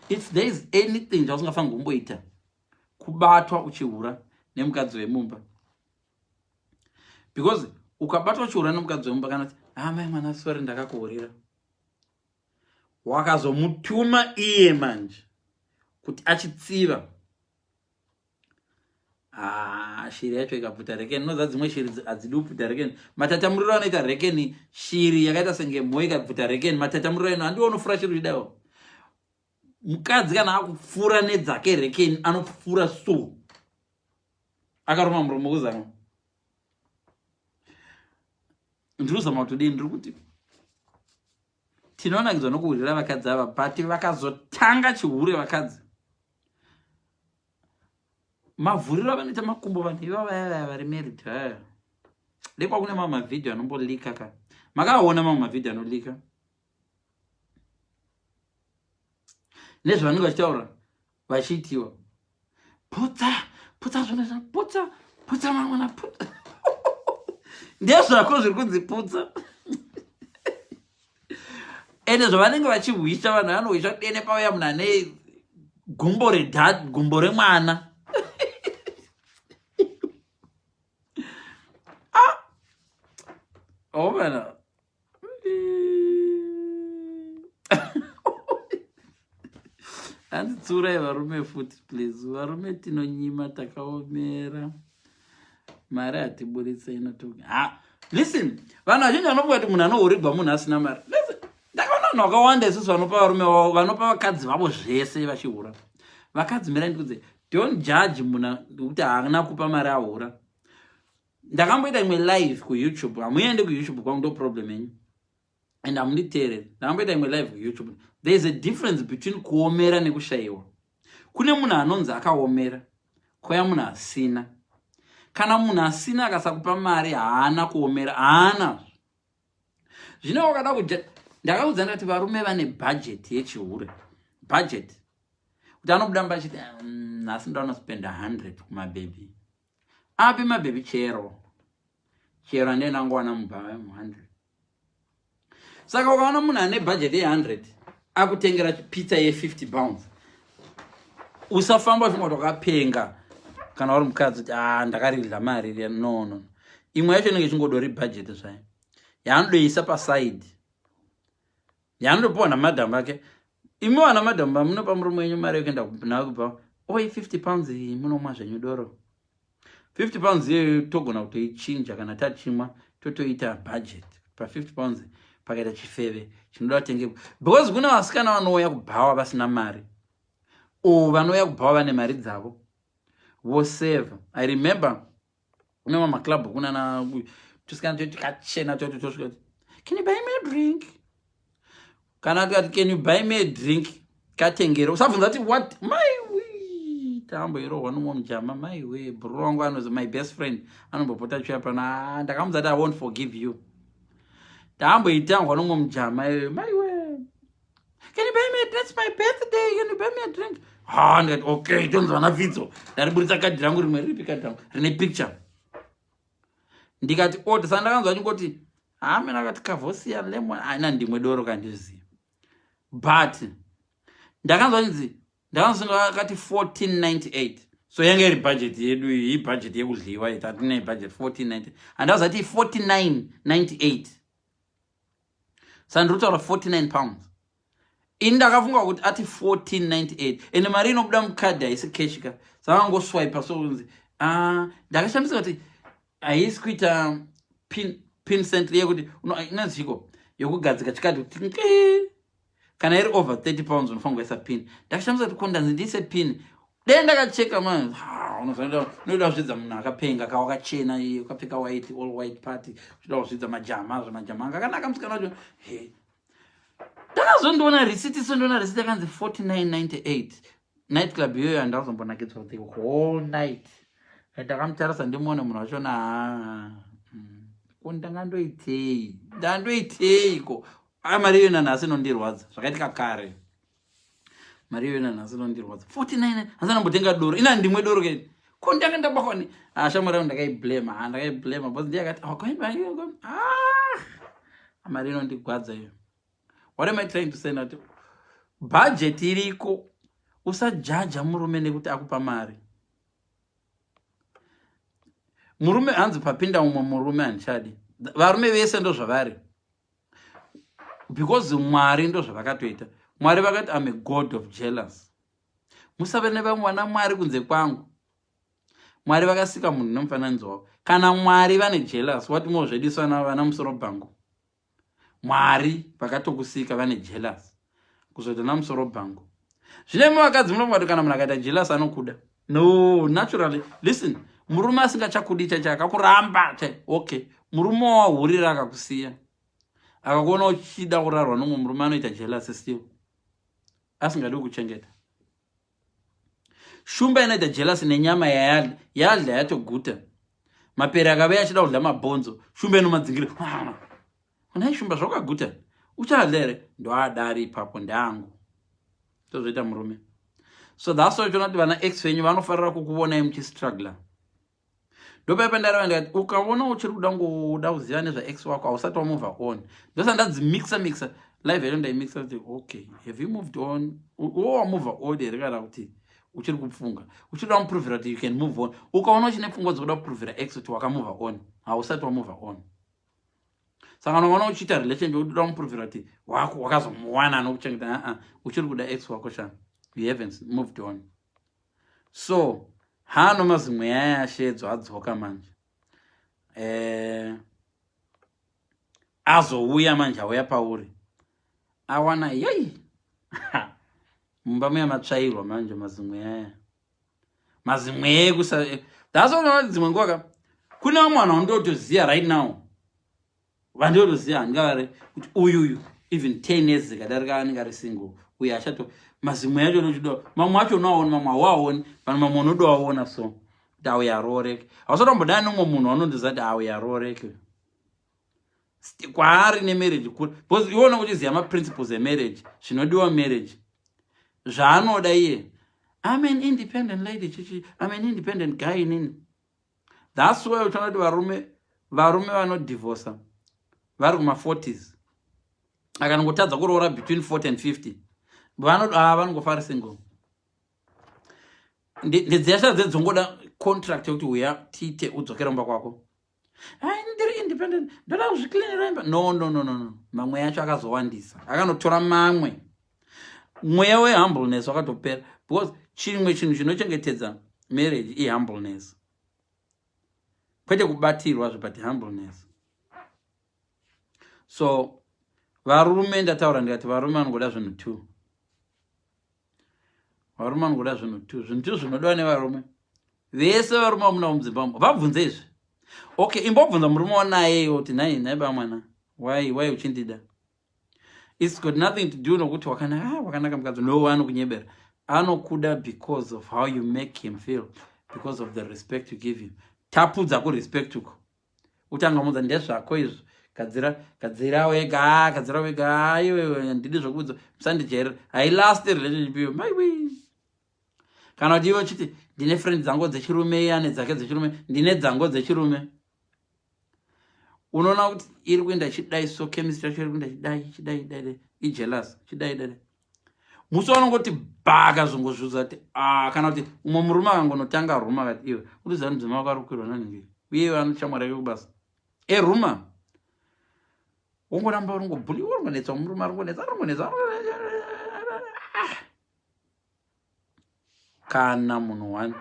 If there is anything chausingafaniri kumboita, kubatwa uchihura nemukadzi wemumba, because ukabatwa uchihura nemukadzi wemumba, kana kuti amai ah, mwana, sorry, ndakakuhurira, wakazomutuma iye manje kuti achitsiva. Ah, shiri yacho ikabvuta rekeni, unoziva dzimwe shiri hadzidi kupfuta rekeni. Matatamuriro anoita rekeni shiri yakaita senge mho ikabvuta rekeni, matatamuriro ino handiwo unofura shiri uchidawo. Mukadzi kana akupfura nedzake rekeni, anopfura so akaruma muromo kuzama. Ndiri kuzama kutodii? Ndiri kuti tinonakidzwa nokuhurira vakadzi ava, but vakazotanga chihure vakadzi, mavhuriro avanoita makumbo vanhu iva vaya vaya vari married vaya. Lekwa kune mamwe mavhidhiyo anombolika ka, makaona mamwe mavhidhiyo anolika nezvavanenge vachitaura vachiitiwa, putsa putsa zvona zva putsa putsa mangwana putsa, ndezvako zviri kunzi putsa. Ende zvavanenge vachihwisha, vanhu vanohwisha dene pauya munhu ane gumbo redad, gumbo remwana. Ah! Omana hanzi tsurai varume futi please. Varume tinonyima, takaomera, mari hatiburitse inoto. Ha, listen, vanhu vazhinji vanofunga kuti munhu anohurigwa munhu asina mari. Listen, ndakaona vanhu vakawanda isusu vanopa varume vavo, vanopa vakadzi vavo zvese vachihura. Vakadzi, mirai ndikudze, don't judge munhu kuti haana kupa mari ahura. Ndakamboita imwe live kuYouTube. Hamuende kuYouTube kwangu, ndo problem yenyu and hamunditeereri. Ndakamboita imwe live kuYouTube. There is a difference between kuomera nekushayiwa. Kune munhu anonzi akaomera, kwaya munhu asina. Kana munhu asina akasakupa mari, haana kuomera, haana zvino. Wakada kuja, ndakaudza ndati varume vane budget yechihure, budget kuti anobuda mba achiti, nhasi ndoanospenda 100 kumabhebhi." Api mabhebhi? Chero chero andee ndangowana mubva mu100. Saka ukaona munhu ane budget ye100 akutengera pizza ye50 pounds, usafamba uchifunga kuti wakapenga kana uri mukadzi, kuti ah, ndakaridla mari riya. No, no, imwe yacho inenge ichingodori budget zvayo yaanodoisa paside, yaanotopiwa namadhamu vake. Imi vana madhamu vamunopa murume wenyu mari yekuenda nayo kubva, oi, 50 pounds iyi munomwa zvenyu doro. 50 pounds iyoyo togona kutoichinja kana tachimwa, totoita budget pa 50 pounds. Pakaita chifeve chinoda kutengepo, because kune vasikana vanouya kubhawa vasina mari, o vanouya kubhawa vane mari dzavo voseva. I remember kune mamwe maclub kunana tusikana toiti kachena toto tosvika, "Can you buy me a drink?" Kana tikati, "Can you buy me a drink?" katengere, usabvunza kuti what. Mai, tamboirohwa nomwe mujama. Mai we, bro wangu anozi my best friend anombopota chiuya pano. Ah, ndakamudza kuti, "I won't forgive you." Tamboitangwa nomwe mujama iyoyo. Mai we, "Can you buy me a, that's my birthday, can you buy me a drink?" Ha, ndikati, "Okay." Tonzi vana Fitso, ndariburitsa kadhi rangu rimwe. Riripi kadhi rangu rine picture? Ndikati order. Saka ndakanzwa achingoti hamena, akati kavhosia lemon aina ndimwe doro kandizviziva, but ndakanzwa chinzi, ndakanzwa akati 1498. So yanga iri budget yedu iyi, budget yekudliwa, tatine budget 1490, handaza ti 4998. Saka ndiri kutaura 49 pounds. Ini ndakafunga kuti ati 1498, ende mari inobuda mukadhi haisi cash ka, saka angoswipa. So kunzi, ah, ndakashamisika kuti haisi kuita pin cent yekuti inonzi chiko yokugadzika chikadhi kuti nki. Kana iri over 30 pounds unofanira kuisa pin. Ndakashamisika kuti kondanzi ndiise pin. Dei ndakacheka man, unoda kuzvidza munhu akapenga ka, wakachena, wakapfeka white, all white party, uchida kuzvidza majama. Zvemajama anga akanaka musikana wacho. He, ndakazondiona receipt, sondiona receipt yakanzi 4998. Night club iyoyo handazombonakidzwa the whole night. Ndakamutarisa ndimuone munhu wachona. Ko ndangandoitei? Ndandoiteiko? A, mari iyo nanhasi inondirwadza. Zvakaitika kare, mari iyoyo nanhasi inondirwadza. 49, hanzi nambotenga doro ina ndimwe doro ke. Ko ndanga ndabakwa ah, shamwari yangu ndakaiblema. Ah, ndakaiblema because ndiye akati, "Oh, ah, mari inondigwadza iyo." What am I trying to say? Nati budget iriko. Usajaja murume nekuti akupa mari. Murume hanzi papinda umwe murume handichadi. Varume vese ndozvavari, because Mwari ndozvavakatoita. Mwari vakati, "Am a God of jealous, musave nevamwe vana mwari kunze kwangu." Mwari vakasika munhu nemufananidzo wavo. Kana Mwari vane jealous, what more zvedu sana vana musoro bhangu? Mwari vakatokusika vane jealous, kuzoita namusoro bhangu. Zvine vakadzi munofunga kuti kana munhu akaita jealous anokuda. No, naturally, listen, murume asingachakudi chacho akakuramba chai. Okay, murume wahurira akakusiya, akakuona uchida kurarwa nomwe murume, anoita jealous still asingadi kuchengeta. Shumba inoita jealous nenyama yayadla, yadla yatoguta. Mapere akave achida kudla mabhonzo, shumba inomadzingira. Unai shumba, zvakaguta, uchadla here? Ndoadari ipapo ndangu tozvoita murume. So that's why uchiona kuti vana ex venyu vanofarira kukuvonai muchistruggler. Ndopaipa ndareva ndikati ukaona uchiri kuda ngoda kuziva nezvaex wako, hausati wamove on. Ndosa ndadzimixa mixa live yacho, ndaimixa kuti okay, have you moved on? Wo wamove on here kana kuti uchiri kupfunga, uchiri kuda muprovhera kuti you can move on? Ukaona uchine pfungwa dzekuda kuprovhera ex kuti wakamove on, hausati wamove on. Saka unoona uchiita relationship uda muprovhera kuti wako wakazomuwana anokuchengeta, aa, uchiri kuda ex wako sha, you haven't moved on. So hano mazimwe aya ashedzo adzoka manje, azouya manje, auya pauri, awana yei mumba muya matsvairwa manje. Mazimwe aya, mazimwe ekusa, that's all. Dzimwe nguva ka kune vamwe vanhu vandotoziva right now, vandotoziva, handingavari kuti uyuyu even 10 years zikadarika anenge ari single. Uyu achato mazimwe acho nochida, mamwe acho unoaona, mamwe hauaoni. Vanhu mamwe unodoaona so kuti auya arooreke. Hausati wambodana nomwe munhu wanondoziva kuti auya arooreke kwaari nemarriage kuri, because iwona uchiziva maprinciples emarriage, zvinodiwa marriage, zvaanoda iye. "I'm an independent lady," chichi, "I'm an independent guy." Inini, that's why uchiona kuti varume vanodhivhosa vari kuma40s, akanongotadza kuroora between 40 and 50, vanongofa ari single. Ndedziya dzedzongoda contract yekuti uya tiite udzokere mumba kwako. "Ai, ndiri independent, ndoda kuzviklinira imba." No, no, no, no, no. Mamwe yacho akazowandisa, akanotora mamwe. Mweya wehumbleness wakatopera, because chimwe chinhu chinochengetedza marriage ihumbleness, kwete kubatirwa zve, but humbleness. So varume, ndataura ndikati varume vanongoda zvinhu two. Varume vanongoda zvinhu two. Zvinhu two zvinodiwa nevarume vese. Varume vamunavo mudzimba umo, vabvunze izvi. Okay, imbobvunza murume wanaye kuti, "Nhai, nhai bamwana, why uchindida?" It's got nothing to do nokuti wakanaka. Ah, wakanaka mukadzi. No, anokunyebera. Anokuda because of how you make him feel, because of the respect you give him. Tapudza kurespect uko, utangamudza ndezvako izvo. Gadzira, gadzira wega, gadzira wega iwewe, handidi zvokudza, musandijairira. Hailast relationship iyo, maiwi. Kana kuti iwe uchiti ndine friend dzangu dzechirume, ane dzake dzechirume, ndine dzangu dzechirume, unoona kuti iri kuenda chidai. So chemistry yacho iri kuenda chidai, chidai, dai dai, ijealous, chidai, dai dai. Musi wanongoti bhaka zvongozvudza kuti a, kana kuti umwe murume akangonotanga rumour akati, "Iwe uriziva mudzimai wako ari kukwirwa nanhingi?" Uye anoshamwari yake kubasa erumour, wongoramba uringobhuliwa, uringonetsa murume, aringonetsa, aringonetsa kana munhu one.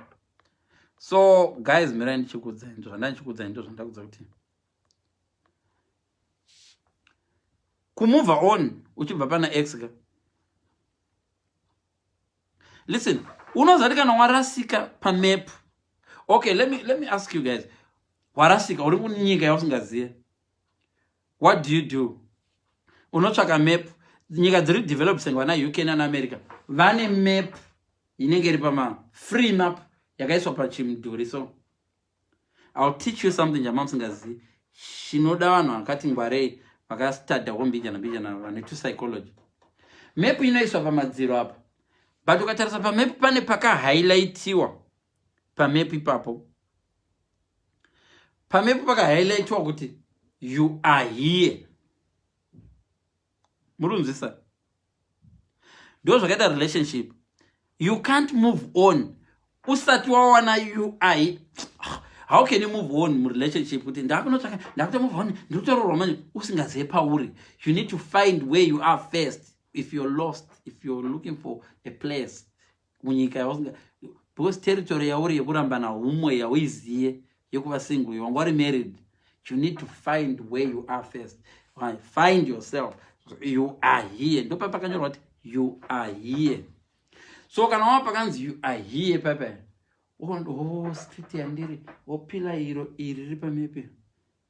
So guys, mirai ndichikudzai ndo ndichikudzai, ndo zvandakudza kuti kumove on uchibva pana ex ka. Listen, unoziva kuti kana warasika pamap, okay, let me ask you guys, warasika uri kunyika yausingazive, what do you do? Unotsvaka map. Nyika dziri develop senge vana UK nana America vane map inenge iri pama free map yakaiswa pachimudhuri. So I'll teach you something chamamusingazivi, chinoda vanhu vakati ngwarei, vakastadhawo mbijana mbijana, vane psychology. Map inoiswa pamadziro apa, but ukatarisa pamap pane pakahighlightiwa pamap ipapo. Pamap pakahighlightiwa kuti you are here. Muri kunzwisa? Ndo zvakaita relationship. You can't move on usati wawana ui. How can you move on murelationship kuti ndakunotsvaka, ndakuto move on, ndiri kutororwa manje, usingazive pauri? You need to find where you are first. If you're lost, if you're looking for a place munyika yausinga, because territory yauri yekurambana humwe yauiziye, yekuva single, wanga uri married, you need to find where you are first. Right? Find yourself. You are here. Ndopa pakanyorwa kuti "You are here". So kana wava pakanzi "You are here" papa, oh, street yandiri, opila iro iri riri pamepe.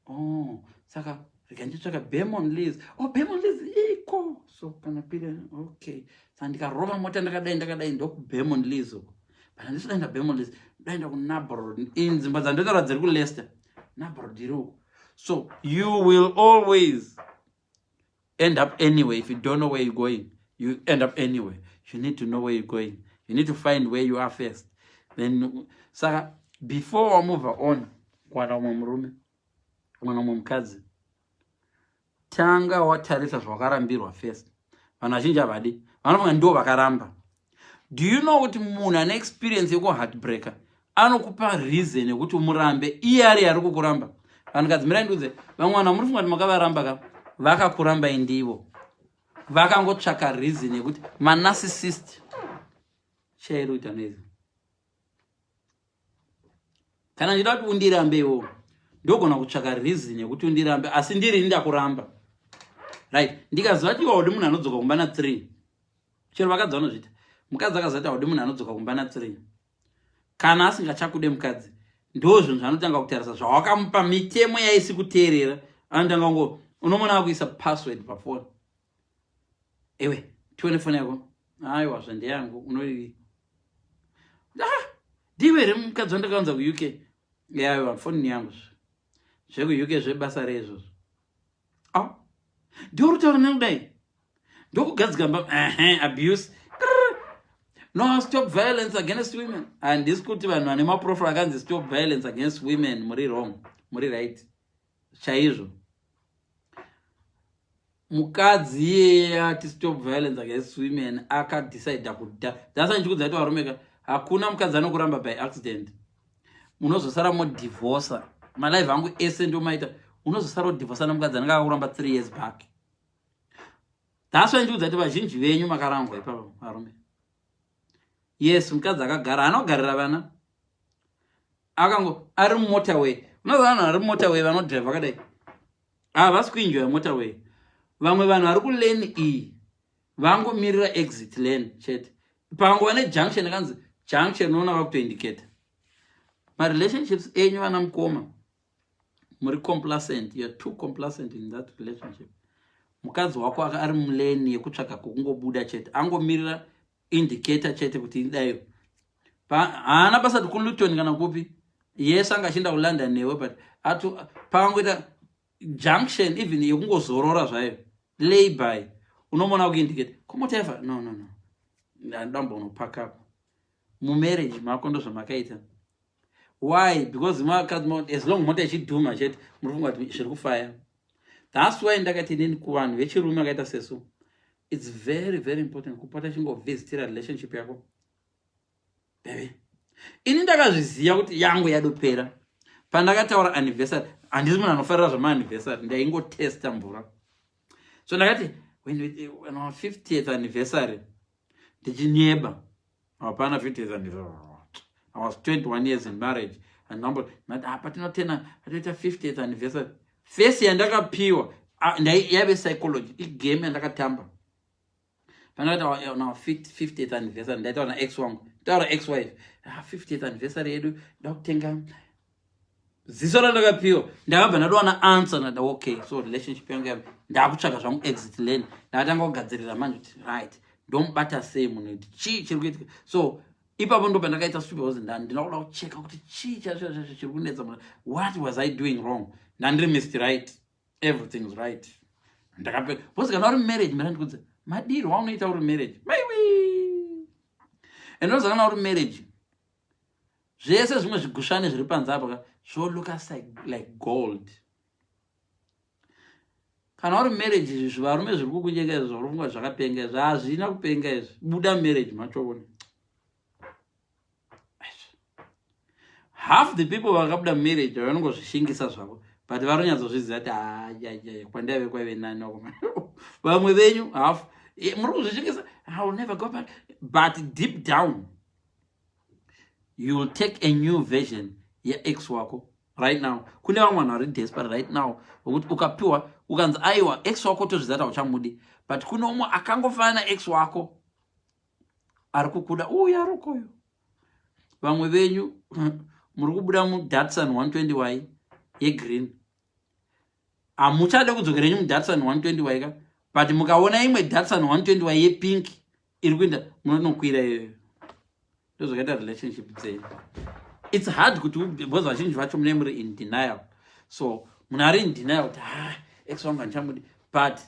Oh, saka rega nditsvaka Bermondsey. Oh, Bermondsey iko. So kana pila, okay, saka ndikarova mota ndakadai ndakadai, ndokuBermondsey uko. But handisi Bermondsey, ndaenda kuNabroad. Inzimba dzandotaura dziri kuLeicester, Nabroad iri uko. So you will always end up anyway. If you don't know where you're going, you end up anywhere. You need to know where you're going. You need to find where you are first. Then saka before wamove on kuwana umwe murume, kuwana umwe mukadzi, tanga watarisa zvawakarambirwa first. Vanhu vazhinji havadi, vanofunga ndo vakaramba. Do you know kuti munhu ane experience yekuheartbreaker anokupa reason yekuti umurambe iye ari kukuramba? Vanhukadzi, mirai ndiudze. Vamwe vanhu vamuri funga kuti makavaramba ka, vakakurambai ndivo vakangotsvaka reason yekuti manarcissist chairi kuita noise. Kana ndida kuti undirambe iwo, ndogona kutsvaka reason yekuti undirambe, asi ndiri ndakuramba, right? Ndikaziva kuti iwe haudi munhu anodzoka kumba na3, chero vakadzi vanozviita. Mukadzi akaziva kuti haudi munhu anodzoka kumba na3, kana asingachakude mukadzi, ndo zvinhu zvaanotanga kutarisa zvawakamupa, mitemo yaisi kuteerera. Anotanga ngo unomona akuisa password pafoni. "Iwe, tione foni yako." "Aiwa, zvandeyangu." Unoii? "Ah, ndiwe here mukadzi wandakaunza kuUK?" "Aiwa, foni yangu. ZvekuUK zvebasa reizvozvo." "A, ndiwe rutaura nekudai, ndokugadzika mba." Ehe, abuse. No, "Stop violence against women." Handisi kuti vanhu vane maprofile akanzi "Stop violence against women" muri wrong, muri right chaizvo. Mukadzi iyeye ati "Stop violence against women" akadecida kuda. That's ndichikudza kuti varume ka, hakuna mukadzi anokuramba by accident. Munozosara modhivhosa. Malive angu ese ndomaita, unozosara udhivhosa nemukadzi anenge akakuramba 3 years back. That's why ndikudza kuti vazhinji venyu makarangwa ipapo, varume. Yes, mukadzi akagara, anogarira vana, akango ari mumotorway. Unoziva vanhu vari mumotorway vanodhiraivha vakadai, havasi kuenjoya motorway. Vamwe vanhu vari kulane iyi vangomirira exit lane chete. Pangova nejunction, akanzi junction, unoona vakutoindicata. Marelationships enyu, vana mukoma, muri complacent. You are too complacent in that relationship. Mukadzi wako ari mulane yekutsvaga kwokungobuda chete, angomirira indicator chete kuti idayo. Haana basa kuti kuLuton kana kupi. Yes, anga achienda kuLondon newe, but paangoita junction, even yekungozorora zvayo, layby, unomona kuindicate komotaifa. No, no, no, ndambonopack up. Mumarriage mako ndo zvamakaita. Why? Because makadzi, as long mota ichidhuma chete, muri funga kuti zviri kufaya. That's why ndakati inini kuvanhu vechirume akaita sesu, it's very, very important kupota chingovhizitira relationship yako. Baby, ini ndakazviziva kuti yangu yadopera pandakataura anniversary. Handisi munhu anofarira zvamaanniversary, ndaingotesta mvura. So ndakati when our 50th anniversary, ndichinyeba, hapana 50th anniversary. I was 21 years in marriage. Andambo apa tinotena atoita 50th anniversary. Face yandakapiwa yaive psychology, igame yandakatamba. Pandakaita on our 50th anniversary, ndaitaura naex wangu, taura ex wife, ah, 50th anniversary yedu, nda kutenga. Ziso randakapiwa, ndakabva ndadowana answer. Ndada, okay, so relationship yangu yave, ndakutsvaga zvangu exit lane. Ndakatanga kugadzirira manje kuti right, ndomubata sei munhu, kuti chii chiri kuitika. So ipapo ndo pandakaita stupid. Ndina kuda kucheka kuti chii chacho chacho chiri kunetsa munhu. What was I doing wrong? Ndandiri missed, right? Everything is right. Ndakape because kana uri marriage, mira ndikudze madirwo aunoita uri marriage, maiwi. And unoziva kana uri marriage, zvese zvimwe zvigushane zviri panze apa ka zvolooka like gold. Kana uri marriage, izvi zvivarume zviri kukunyeka izvi, zvauri funga zvakapenga izvi, hazvina kupenga izvi. Buda marriage machoona. Half the people vakabuda mumarriage vanongozvishingisa zvavo, but varonyatsozviziva kuti ayaya, kwandaive kwaive nani. Vamwe venyu half muri kuzvishingisa, "I will never go back," but deep down you will take a new version yeex wako. Right now kune vamwe vanhu vari desperate right now, wekuti ukapiwa, ukanzi aiwa, ex wako tozviziva kuti hauchamudi, but kune umwe akangofanana naex wako ari kukuda uyu ari ukoyo. Vamwe venyu muri kubuda muDatsun 120 Y yegreen, hamuchade kudzokera enyu muDatsun 120 Y ka, but mukaona imwe Datsun 120 Y yepink iri kuenda, munonokwira iyoyo. Ndozvakaita relationship dzenyu. It's hard kuti, because vazhinji vacho mune muri in denial. So munhu ari in denial kuti, "Ah, ex wangu handichamudi," but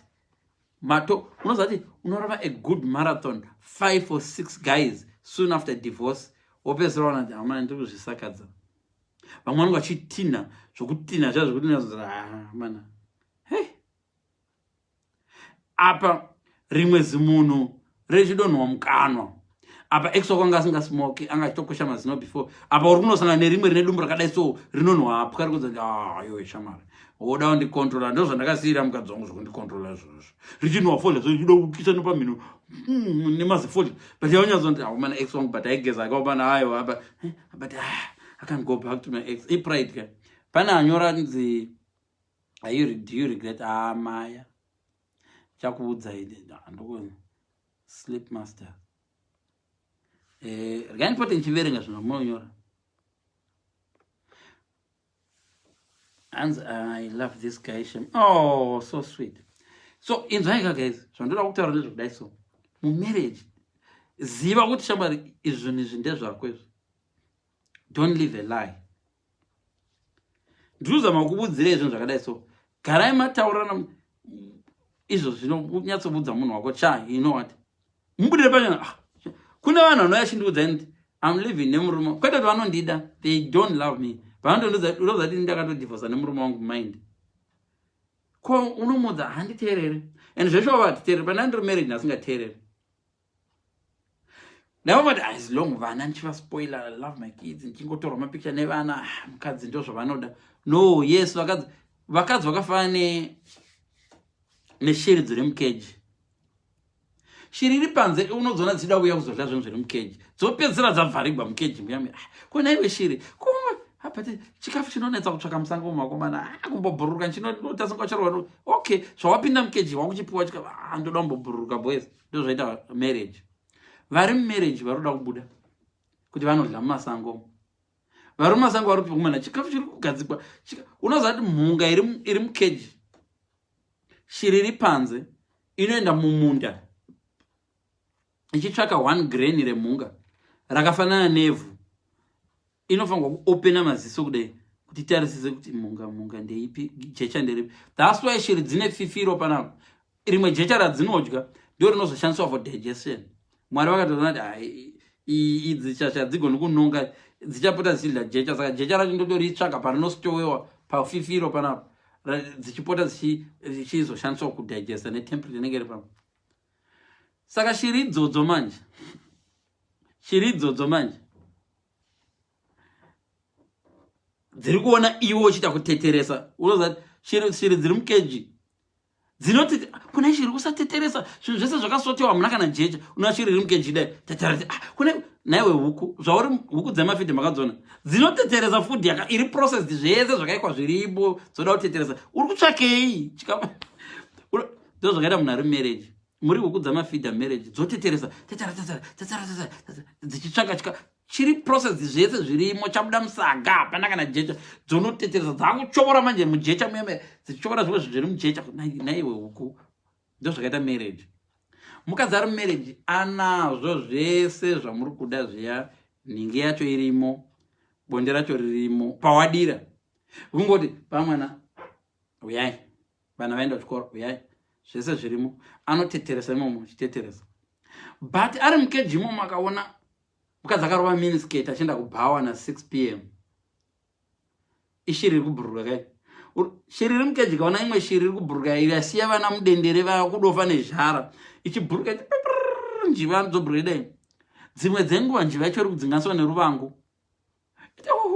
mato unoziva kuti unorova a good marathon, five or six guys soon after divorce, wopedzisira wana kuti, "Hamana, ndiri kuzvisakadza." Vamwe vanenge vachitinha zvokutinha zva zvokuti ah, mana, hey, apa rimwe zimunhu rechidonhwa mukanwa apa. Ex wako anga asingasmoki, anga achitokosha mazino before. Apa uri kunosangana nerimwe rine dumbu rakadai, so rinonhwa apwa rikudza kuti, "Ah, iwe shamari, woda kundicontrola? Ndo zvandakasiyira mukadzi wangu, zvokundicontrola izvozvo." Richinwa fodya, so richida kukisa nepamhino nemazifodya, but yaunyatsonti, "Aumana, ex wangu, but aigeza akaomana." Aiwa, but ah, I can't go back to my ex. Ipride ka. Pane anyora nzi, "Do you regret?" Ah, maya, chakuudzai ndoko sleep master. Regai ndipote ndichiverenga zvinhu zvamunonyora. Hanzi, "I love this guy, shem." Oh, so sweet. So inzwai ka guys, zvandoda kutaura ndezvekudai. So mumarriage, ziva kuti shamwari, izvi zvinhu izvi ndezvako izvi. Don't live a lie. Ndiri kubudzirei zvinhu zvakadai. So garai mataurana izvo zvino, unyatsobudza munhu wako cha, you know what, mubudire pachena. Ah, kune vanhu vanouya chindiudza nti, "I'm living nemurume." Kwete kuti vanondida, they don't love me. Vanondoza ti, "Ndakatodivhosa nemurume wangu." Mind ko unomudza, "Handiteerere." And zveshuwa vatiteerere. Pana ndiri marriage nasingateerere, ndavavati, as long vana ndichivaspoila, I love my kids, ndichingotorwa mapicture nevana. Ah, mukadzi ndo zvavanoda. No, yes, vakadzi vakafanana neshiri dziri mukeji. Shiri iri panze unodziona dzichida kuuya kuzodya zvinhu zviri mukeji, dzopedzisira dzabvarigwa mukeji muyami. Ah, kona iwe shiri, but chikafu chinonetsa kutsvaka musango mumakomana. Ah, kumbobhururuka chinotasinga charwa. Okay, zvawapinda mukeji wakuchipiwa chikafu. Ah, ndoda kumbobhururuka, boys. Ndo zvaita marriage. Vari mumarriage vari kuda kubuda kuti vanodya mumasango. Vari mumasango vari kupikumana chikafu chiri kugadzikwa. Unoziva kuti mhunga iri mukeji, shiri iri panze inoenda mumunda ichitsvaka one grain remhunga rakafanana nevhu, inofanirwa kuopena maziso kudai kuti itarisise kuti mhunga ndeipi, jecha nderipi. That's why shiri dzine fifiro panapa. Rimwe jecha radzinodya ndo rinozoshandiswa for digestion. Mwari vakatoona kuti idzi shasha dzigoni kunonga, dzichapota dzichidya jecha, saka jecha racho ndotoritsvaga parinostowewa pafifiro panapa, dzichipota dzichizoshandiswa kudigesta netemperature inenge iri pano. Saka shiri idzodzo manje, shiri idzodzo manje dziri kuona iwe uchiita kuteteresa. Unoziva shiri dziri mukeji dzinoti kuna shiri, "Usateteresa zvinhu zvese zvakasotewa, hamuna kana jecha." Una shiri iri mukeji dai tetera. Ah, kune naiwe huku zvauri, huku dzemafidhi makadziona, dzinoteteresa food yaka iri processed, zvese zvakaikwa zviripo, dzoda kuteteresa. Uri kutsvakei? Ndo zvakaita munhu ari marriage. Muri huku dzamafidha marriage, dzoteteresa, tetera, tetera, tetera, tetera, dzichitsvaka chika chiri process, zvese zvirimo, chabuda musaga, hapana kana jecha. Dzonoteteresa, dzakuchobora manje mujecha muyame, dzichichobora zvimwe zvinhu zviri mujecha. Naiwe huku, ndo zvakaita marriage. Mukadzi ari mumarriage anazvo zvese zvamuri kuda zviya. Nhingi yacho irimo, bonde racho ririmo, pawadira kungoti pamwana uyai, vana vaenda kuchikoro uyai, zvese zvirimo. Anoteteresa imomo, chiteteresa, but ari mukeji imomo akaona mukadzi akarova miniskirt achienda kubhawa na6 p.m., ishiri iri kubhururuka kai. Shiri iri mukeji kaona imwe shiri iri kubhururuka, iri yasiya vana mudendere vakudofa nezhara, ichibhururuka njiva dzobhuruka idai. Dzimwe dzenguva njiva yacho iri kudzinganiswa neruvangu.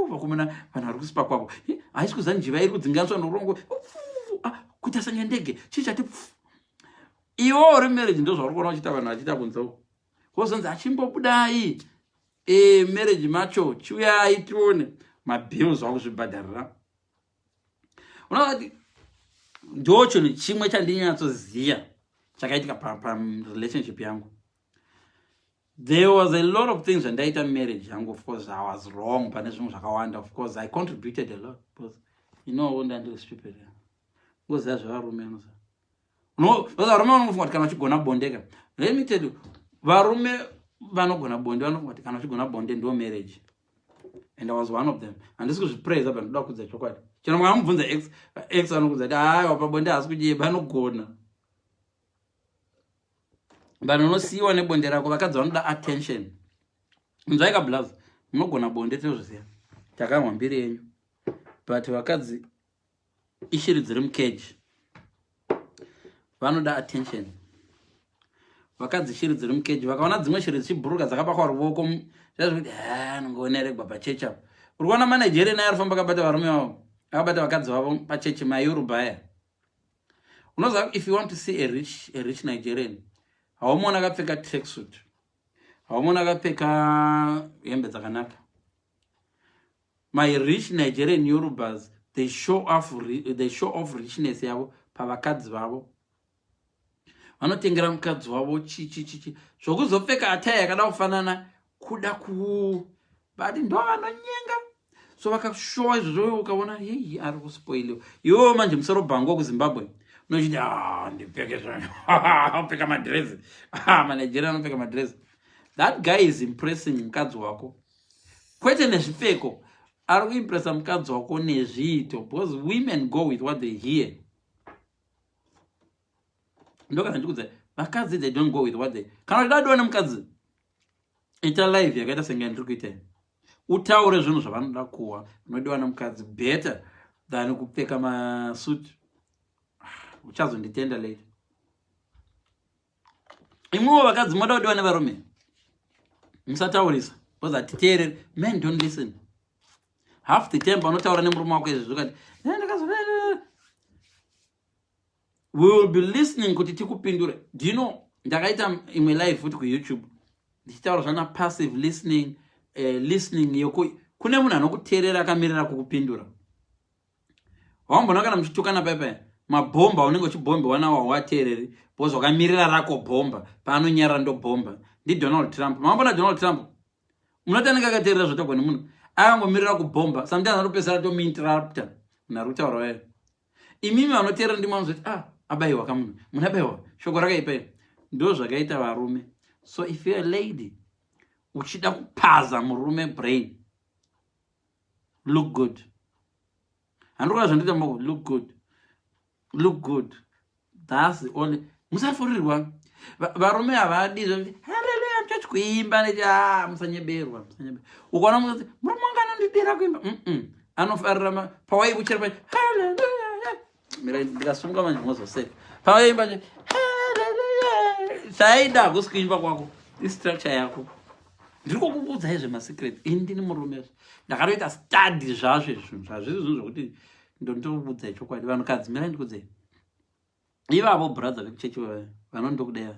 Vakomana, vanhu vari kusipa kwavo. Haisi kuziva njiva iri kudzinganiswa norongo, ah, kuita senge ndege. Chii chati iwo uri marriage? Ndo zvauri kuona uchiita vanhu vachiita kunze uko, wozonzi achimbobudai marriage macho, chiuyai tione mabills wakuzvibhadharira. Unoati ndo chinhu chimwe chandinyatsoziva chakaitika parelationship yangu. There was a lot of things zvandaita marriage yangu. Of course I was wrong pane zvimwe zvakawanda. Of course I contributed a lot because ndandiri stupid. Ngoziva zvevarume, anoziva varume vanofunga kuti kana uchigona bondeka. Let me tell you, varume vanogona bonde vanofunga kuti kana uchigona bonde ndo marriage, and I was one of them. Handisi kuzvipraisa, but ndoda kudza chokwadi. Chero mukamubvunza ex, ex anokudza kuti aiwa, pabonde haasi kudyeba, anogona. Vanhu unosiyiwa nebonde rako. Vakadzi vanoda attention. Nzwaika blaz, munogona bonde, tinozviziva, takanwa mbiri yenyu, but vakadzi ishiri dziri mukeji, vanoda attention. Vakadzi shiri dziri mukeji, vakaona dzimwe shiri dzichibhuruka dzakabakwa ruoko, zvazvikuti anongoneregwa pachechi apo. Uri kuona maNigerian ayo arifamba akabata varume vavo, akabata vakadzi vavo pachechi, maYorubhaya. Unoziva, if you want to see a rich Nigerian, haumaona akapfeka tracksuit, haumaona akapfeka hembe dzakanaka. My rich Nigerian Yorubas, they show off richness yavo pavakadzi vavo. Vanotengera mukadzi wavo chichi chichi, zvokuzopfeka attire yakada kufanana, kuda ku, but ndo vanonyenga. So vakashowa izvozvo, ukaona yei ari kuspoiliwa. Iwewo manje musoro bhangu wekuZimbabwe unochiti, ah, ndipfeke pfeka madhirezi. Ah, maNigeria anopfeka madhirezi. That guy is impressing mukadzi wako kwete nezvipfeko, ari kuimpressa mukadzi wako nezviito, because women go with what they hear. Ndokana ndikudza, vakadzi, they don't go with what they, kana uchida diwa nemukadzi, ita live yakaita senge ndiri kuita, utaure zvinhu zvavanoda kuwa, unodiwa nemukadzi better than kupfeka masuit. Uchazonditenda later. Imwewo vakadzi moda kudiwa nevarume, musataurisa because hatiteereri. Men don't listen half the time. Panotaura nemurume wako izvi, zvokati we will be listening kuti tikupindure. Do you know, ndakaita imwe live futi kuYouTube ndichitaura zvana passive listening, listening yoku kune munhu anokuteerera akamirira kukupindura. Wambona kana muchitukana paipai, mabhomba unenge uchibhombewa nawo hauateereri because wakamirira rako bhomba. Paanonyarara ndobhomba. NdiDonald Trump. Mambona Donald Trump, munoti anenge akateerera zvotagwa nemunhu? Akangomirira kubhomba. Sometimes anopesera tomuinterrupta munhu ari kutaura wayo. Imimi vanoteerera ndimo vanozoti, "Ah, abayiwa kamunhu, munhu abayiwa, shoko rakaipa iri." Ndo zvakaita varume. So if you're a lady uchida kupaza murume brain, look good. Handikuda zvandoita moko. Look good, look good, that's the only. Musafurirwa, varume havadi haleluya muchachi kuimba neti. A, ah, musanyeberwa, musanyeberwa. Ukaona musati murume wangu anondidira kuimba, anofarira pawaibuchira pa haleluya. Mira, ndikasunga manje mozoseka. Pawaimba haleluya, saida hakusi kuimba kwako, istructure yako. Ndiri kukuudzai zvemasecret. Ini ndini murume, ndakatoita study zvazvo izvi. Zvazviri zvinhu zvokuti ndondokuudzai chokwadi. Vanhukadzi, mirai ndikudzei. Ivavo brother vekuchechi vanondokudai,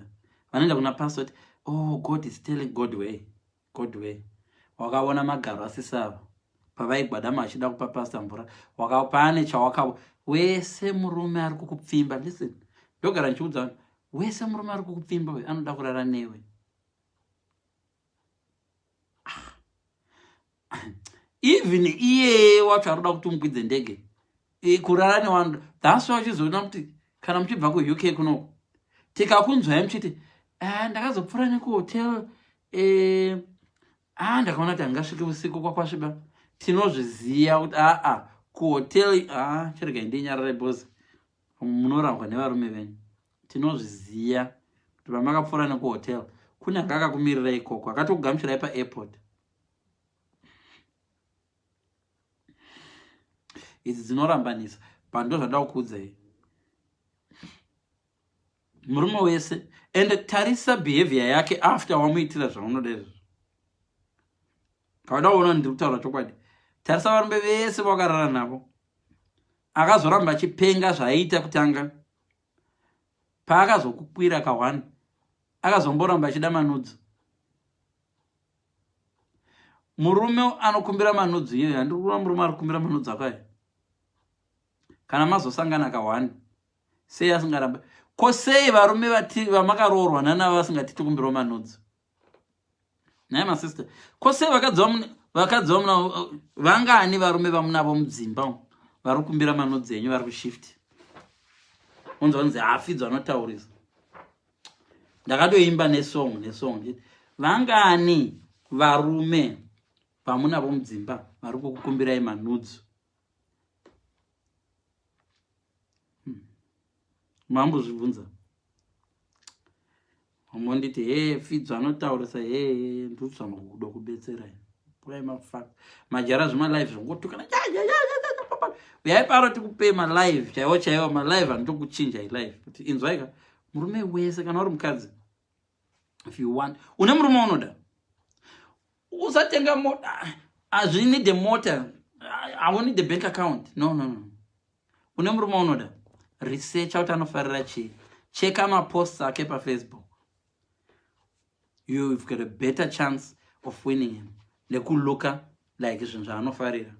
vanoenda kuna pastor kuti, "Oh, God is telling." God way, God way. Wakaona magaro asisava pavaigwadama achida kupa pastor mvura, pane chawaka. Wese murume ari kukupfimba, listen, ndogara ndichiudza vanhu, wese murume ari kukupfimba we anoda kurara newe. Ah. Even iyeye wacho ari kuda kuti umukwidze ndege, kurara newanoda. That's why uchizoona kuti kana muchibva kuUK kunoko, tikakunzwai muchiti, "Ah, ndakazopfuura nekuhotel, ah, ndakaona kuti hangasviki usiku kwakwasviba," tinozviziva kuti aa, kuhotel, a, chiregai ndinyarare because munorambwa nevarume venyu. Tinozviziva kuti pamakapfuura nekuhotel kune anga akakumirira ikoko, akatokugamuchirai paairport. Idzi dzinorambanisa pando. Zvada kukuudzai, murume wese, and tarisa behavior yake after wamuitira zvaunoda izvozvo. Kauda kuona ndiri kutaura chokwadi, Tarisa varume vese vawakarara navo. Akazoramba achipenga zvaaiita kutanga. Paakazokukwira ka1 akazomboramba achida manudzo. Murume anokumbira manudzo iyoyo, handiri kuona murume ari kukumbira manudzo ako ayo. Kana mazosangana ka1 sei asingarambe? Ko sei varume vamakaroorwa nanava vasingati tikumbirawo manudzo? Nhai masister, ko sei vakadzi vakadzi vamuna vangani varume vamunavo mudzimba umu vari kukumbira manudzi enyu vari kushift? Unzwa kunzi hafidzo anotaurisa. Ndakatoimba nesong nesong nditi vangani varume vamunavo mudzimba vari kukukumbirai manudzo? Mambozvibvunza monditi he fidzo anotaurisa he ndozama kuda kubetsera purai mafak majara zvemalive zvangotukana uyai paro tikupei malive chaiwo chaiwo malive anotokuchinja ilive kuti inzwaika murume wese kana uri mukadzi if you want une murume unoda usatenga mota hazvinide mota i need a bank account no no no une murume unoda researcha kuti anofarira chii cheka maposts ake pafacebook you've got a better chance of winning him nekulooka like zvinhu zvaanofarira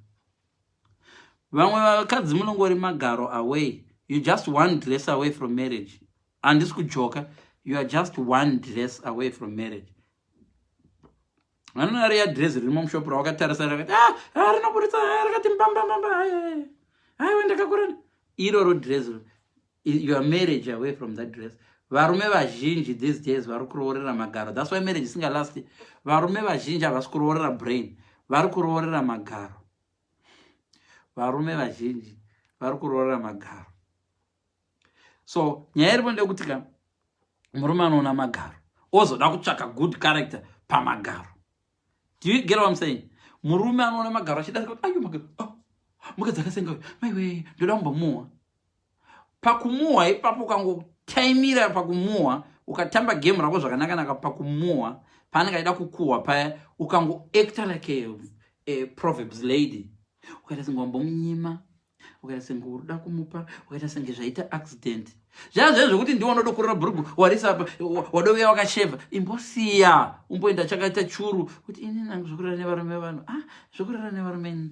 vamwe vakadzi munongori magaro away you just one dress away from marriage handisi kujoka you are just one dress away from marriage vanoona riya dress ririmo mushop rawakatarisa rakati ah, ah, rinoburitsa ah, rakati mbambambamba aiwa ndakakura iroro dress your marriage away from that dress varume vazhinji these days vari kuroorera magaro thats why marriage isingalasti varume vazhinji havasi kuroorera brain vari kuroorera magaro varume vazhinji vari kuroorera magaro so nyaya iripo ndeyekuti ka murume anoona magaro ozoda kutsvaka good character pamagaro do you get what I'm saying murume anoona magaro achida kuti ayo magaro oh, mukadzi akasenga uyu maiwe ndoda kumbomuwa pakumuwa ipapo ukangotaimira pakumuwa ukatamba game rako zvakanakanaka pakumuwa paanenge achida kukuhwa paya ukangoacta like a proverbs lady ukaita senge wambomunyima ukaita senge uri kumupa ukaita senge zvaita accident zvaya zvayo zvekuti ndiwo unodokurira bhurugu warisa apa wadovuya wakashevha imbosiya umboenda chakaita churu kuti ini nangu zvokurara nevarume vanhu ah zvokurara nevarume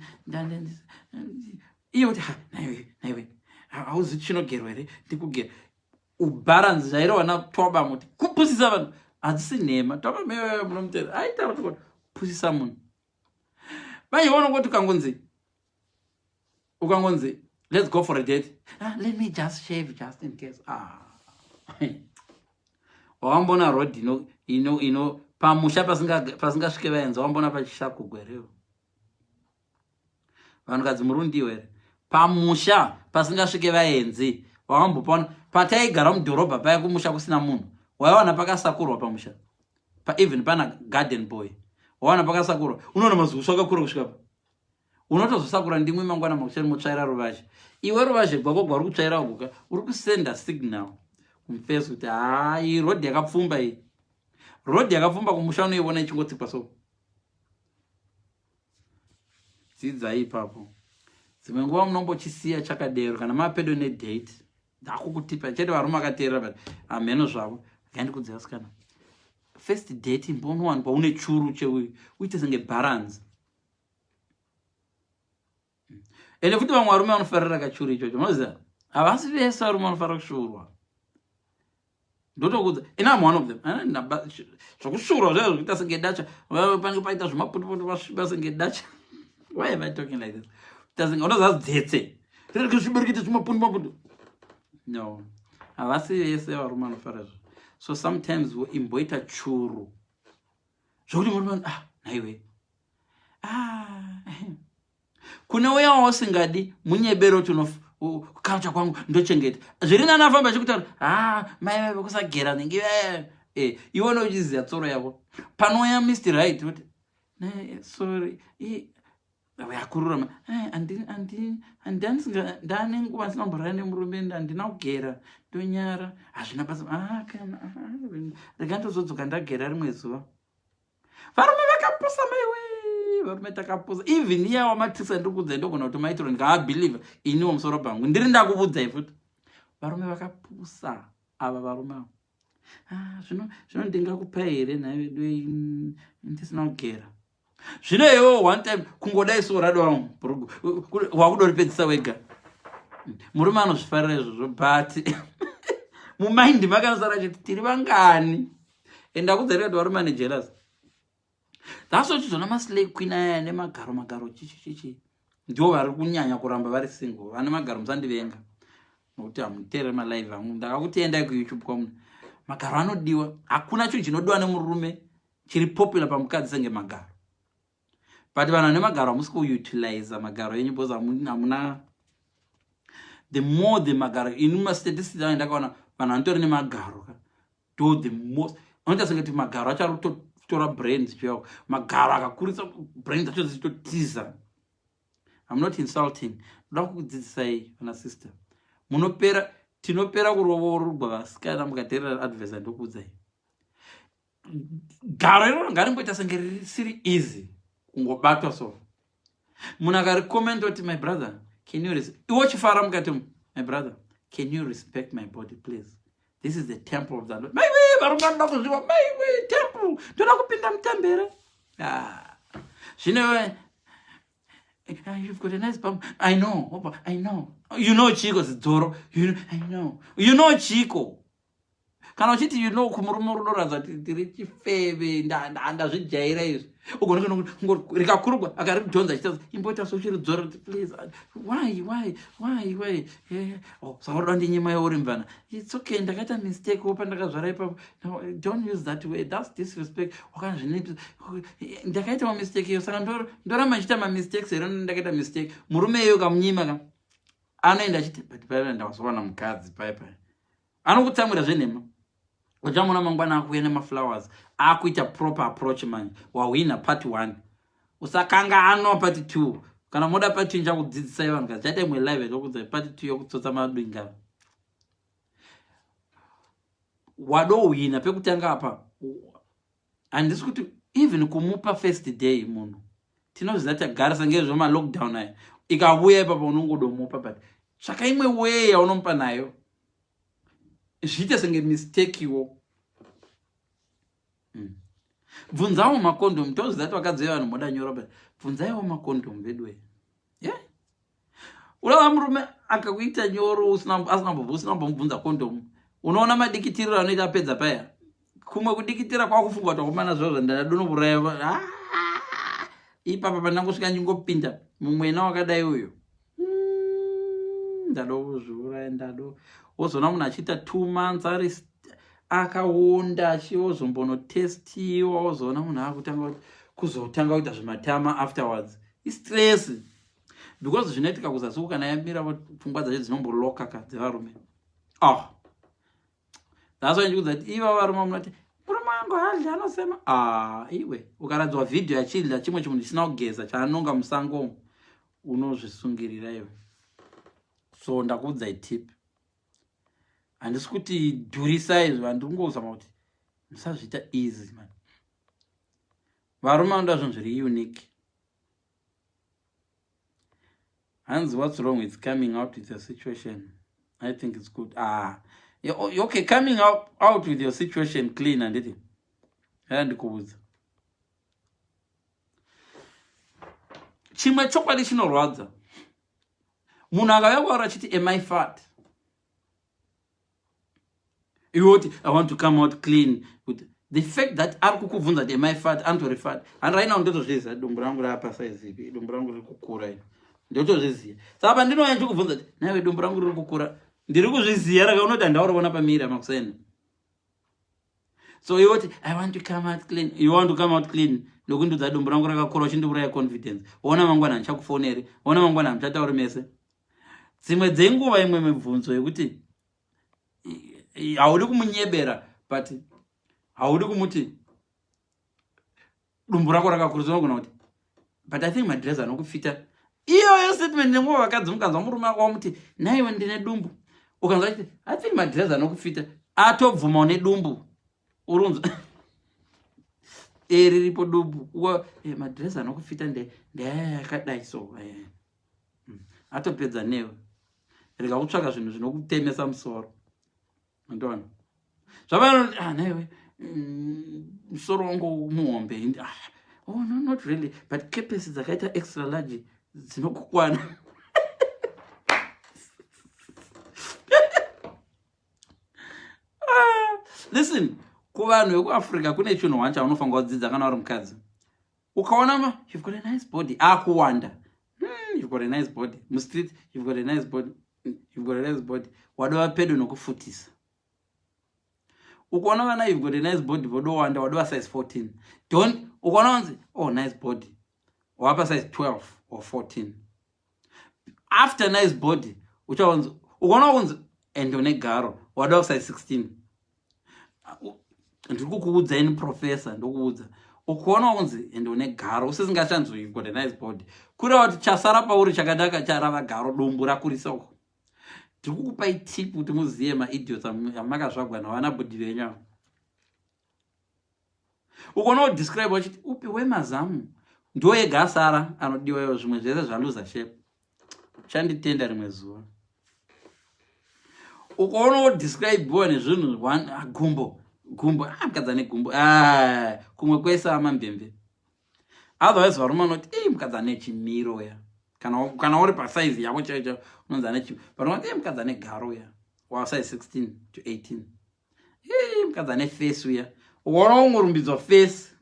iye kuti ha naiwe naiwe hauzi chinogerwa here ndikugera ubalance zvairehwa natwaba muti kupusisa vanhu hadzisi nhema twaba mewe munomutera aitaura kuti kupusisa munhu manje vanongoti ukangonzi ukangonzi let's go for a date ah, let me just shave just in case ah. Wawambona road ino ino ino pamusha pasingasvike vaenzi wambona pachishakugwa here vanhukadzi murundiwo here pamusha pasingasvike vaenzi wawambopaona pataigara mudhorobha paya kumusha kusina munhu waiwana pakasakurwa pamusha paeven pana garden boy wawana pakasakurwa unoona mazuso akakura kusvika pa unotozosakura ndimwe mangwana makuseni motsvaira ruvazhe iwe ruvazhe gwako gwauri kutsvaira uguka uri kusenda signal kumfesi kuti haa iyi rodhi yakapfumba iyi rodhi yakapfumba kumusha unoiona ichingotsikwa so dzidzai ipapo dzimwe nguva munombochisiya chakadero kana mapedo nedate ndakukutipa chete varume vakateerera but hamheno zvavo gandikudzira sikana first date imbonowanikwa une churu cheuyu uite senge balance ende futi vamwe varume vanofarira kachuru ichocho unoziva havasi vese varume vanofarira kusvuurwa ndotokudza and I'm one of them zvokusvuurwa zvayo zvekuita senge dacha pange paita zvimaputuputu vasviba senge dacha why am I talking like this kuita senge unoziva dzetse ririkuzviberikita zvimapundu mapundu no havasi vese varume vanofarira zvo so sometimes imboita churu zvokuti murume ah naiwe ah kune uya wausingadi munyebero kuti culture kwangu ndochengeta zviri nani afamba achikutaura ha mai vaive kusagera nenge eh, iwe unochiziva tsoro yako panouya mr right kuti sorry yakururama ndane nguva ndisina kumborara nemurume handina kugera ndonyara hazvina basa ah, ah, rega ndozodzoka ndagera rimwe zuva varume vakapusa maiwe Varume takapusa. Even iyawa matricks andiri kuudzai, ndogona kuti maitiro ndikaabhilivha iniwo musoro pangu ndiri ndakuvudzai futi. Varume vakapusa ava, varume ava. Ah, zvino zvino ndingakupai here nhai vedu ndisina kugera? Zvino iwewo one time kungodai so radiwa wakudoripedzisa wega. Murume anozvifarira izvozvo, but mumaindi makanosara chiti tiri vangani. Enda kudzarira kuti varume ane jealous. That's what chizona maslay queen aya nemagaro magaro chichichichi ndivo vari kunyanya kuramba vari single. Vane magaro, musandivenga nokuti hamuteereri malive angu. Ndakakuti endai kuYouTube kwamuna magaro anodiwa. Hakuna chinhu chinodiwa nemurume chiri popular pamukadzi senge magaro, but vanhu vane magaro hamusi kuutiliza magaro enyu because hamuna the more the magaro. Ini mastatistics angu ndakaona vanhu vanotori nemagaro ka do the most anoita senge kuti magaro acho ari kutotora brains chiyawo. Magaro akakurisa, brains acho dzichitotiza. I'm not insulting, ndoda kukudzidzisai vana sister. Munopera, tinopera kurovorwa vasikana mukateerera advice andokuudzai. Garo iroro ngarimboita senge risiri easy kungobatwa. So munhu akarikomenda kuti, "My brother, can you," iwe uchifara mukati, "My brother, can you respect my body, please? This is the temple of the Lord." Maiwe, varume vanoda kuzviwa. Maiwe, temple, ndoda kupinda mutembere. Ah. Zvino "You've got a nice bum." "I know." Opa, "I know." You know chiko, zidzoro? You know, "I know." You know chiko? Kana uchiti you know kumurume, runoratidza kuti ndiri chifeve, ndazvijaira izvi. Ugona rikakurugwa akaridhonza achita imboita sochiridzora kuti, "Please, why, why, why, why?" Oh, saka unoda ndinyima yeuri mvana. It's okay, ndakaita mistake wo pandakazvara ipapo. No, don't use that way, that's disrespect. Wakanzvinipisa, ndakaita mamistake iyo, saka ndoramba ndichiita mamistakes here? Ndakaita mistake. Murume iyo kamunyima ka anoenda achiti, "But paipa ndazowana mukadzi paipa." Anokutsamwira zvenhema. Uchamona mangwana akuuya nemaflowers, akuita proper approach. Manje wahwina part one, usakanga ano part two. Kana moda part two, ndichakudzidzisai vanhu kazi chaita imwe live yatokudzai part two yokutsotsa madinga. Wadohwina pekutanga apa. Handisi kuti even kumupa first day munhu tinozviziva, tagarisa ngezvemalockdown aya, ikavuya ipapo unongodomupa, but tsvaka imwe way yaunomupa nayo zviite senge mistakewo. Bvunzawo makondom. Toziva kuti vakadzi vevanhu moda nyora, but bvunzaiwo makondom vedu. Yeah, unova murume akakuita nyoro asina kumbobvunza kondomu, unoona madikitiriro anoita apedza paya. Kumwe kudikitira kwakufunga kuti akomana zvozvo ndadadonouraya. Ah, ipapa pandangosvika ndingopinda mumwena wakadai uyo, ndado kuzviuraya, ndado. Wozoona munhu achiita 2 months ari akaonda, achiwozombonotestiwa. Wozoona munhu akutanga kuzotanga kuita zvematama afterwards. Istress, because zvinoitika kuzasi kana yamira, pfungwa dzacho dzinomboloka ka dzevarume. Oh, that's why ndikuudza kuti iva varume munoti murume wangu hadli, anosema. Ah, iwe ukaradzwa vhidhiyo achidla chimwe chimunhu chisina kugeza chaanonga musango, unozvisungirira iwe. So ndakuudzai tip. Handisi kuti dhurisai zva, ndiri kungozama kuti musazviita easy man. Varume vanoda zvinhu zviri unique. Hanzi, "What's wrong with coming out with your situation? I think it's good." Ah, okay, coming out with your situation clean, handiti aya ndikuudza chimwe chokwadi chinorwadza. Munhu akauya kwauri achiti, "Am I fat?" Iwe kuti, "I want to come out clean." With the fact that ari kukubvunza kuti, "Am I fat?" anotori fat. And right now ndotozviziva dumbu rangu rapa size ipi, dumbu rangu riri kukura iri, ndotozviziva. Saka pandinouya ndichikubvunza kuti, "Naiwe, dumbu rangu riri kukura," ndiri kuzviziva. Raka unoti handauriona pamiri amakuseni. So iwe kuti, "I want to come out clean." You want to come out clean nokundudza dumbu rangu rakakura, uchindiuraya confidence. Ona mangwana handichakufoneri, ona mangwana hamuchatauri mese. Dzimwe dzenguva imwe mibvunzo yekuti haudi kumunyebera, but haudi kumuti dumbu rako rakakura. Unogona kuti, "But I think madress anokufita." Iyoyo statement nenguva vakadzi mukanzwa murume wamuti, "Naiwe, ndine dumbu," ukanzwa achiti, "I think madress anokufita," atobvuma une dumbu. Urunzwa E riripo dumbu. E, madress anokufita ndeaya akadai so. E. Atopedza newe. Rega kutsvaka zvinhu zvinokutemesa musoro. Andiona. Zvavano ah newe musoro wangu muhombe. Ah, oh no, not really, but kepesi dzakaita extra large dzinokukwana. Ah, listen, kuvanhu vekuAfrica kune chinhu one chaunofanira kudzidza kana uri mukadzi. Ukaona ma you've got a nice body, akuwanda. You've got a nice body. Mustreet, you've got a nice body. You've got a nice body. Wadova pedo nokufutisa. Ukaona vana you've got a nice body vodowanda, wadova size 14. Don't ukaona vanzi oh nice body, wapa size 12 or 14. After nice body uchaonzi, ukaona kunzi and une garo, wadova size 16. Ndiri kukuudza ini professor, ndokuudza. Ukaona kunzi and une garo usisingashanzi you've got a nice body, kureva kuti chasara pauri chakanaka charava garo, dumbu rakurisa uko. Ndiri kukupai tip kuti muzive maidiots amakazvagwa navana bhudhi venyu ava. Ukaona kudescribe wachiti upi wemazamu ndo ega asara anodiwa iwo, zvimwe zvese zvaluza shape. Chanditenda rimwe zuva. Ukaona wodescribewa nezvinhu ah, gumbo gumbo, ah, mukadzi ane gumbo, ah, kumwe kwese amambembe. Otherwise varume vanoti ei mukadzi ane chimiro ya, kana uri pasaizi yako chaiyo chaiyo unonzi ane chimiro, but unoti ei mukadzi ane garo ya, wa size 16 to 18. Ei mukadzi ane face uya. Ukaona ungorumbidzwa face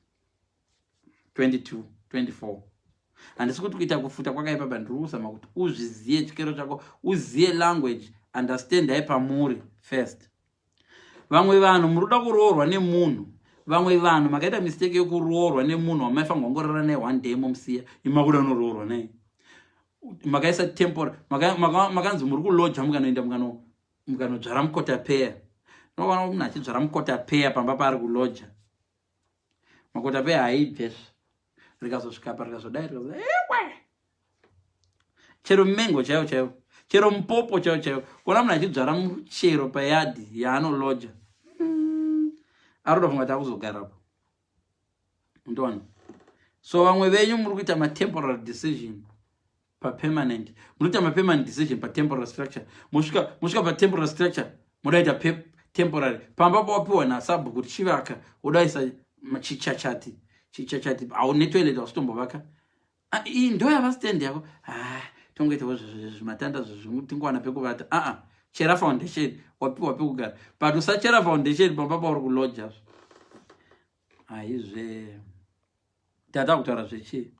22 24. Handisi kuti kuita kufuta kwakaipa, but ndiri kuzama kuti uzviziye chikero chako, uziye language, understandai pamuri first. Vamwe vanhu muri kuda kuroorwa nemunhu, vamwe vanhu makaita mistake yekuroorwa nemunhu wamaifanirwa kungorara naye one day momusiya, imakuda unoroorwa naye. Makaisa tempora, makanzi muri kuloja, mukanoenda mukanodzvara mukotapeya. Unoona munhu achidzvara mukotapeya pamba paari kuloja, makotapeya haibve, rikazosvika pa rikazodai rikazodai, ewe chero mengo chaiwo chaiwo, chero mupopo chaiwo chaiwo. Kuona munhu achidzvara muchero payadhi yaanoloja, ari kutofunga kuti akuzogarapo. Ndoona so vamwe venyu muri kuita matemporary decision papermanent, muri kuita mapermanent decision patemporary structure. Mosvika patemporary structure, modaita temporary pamba pawapiwa nasabhu kuti chivaka, wodaisa chichachati chichachati, au netoilet hausitombovaka. Ah, iyi ndo yava stand yako. Ah, tongoitawo zvimatanda tingowana pekuvata. Aa, chera foundation, wapiwa pekugara, but usachera foundation pamba pauri kuloja. Haizve tata kutaura zvechii.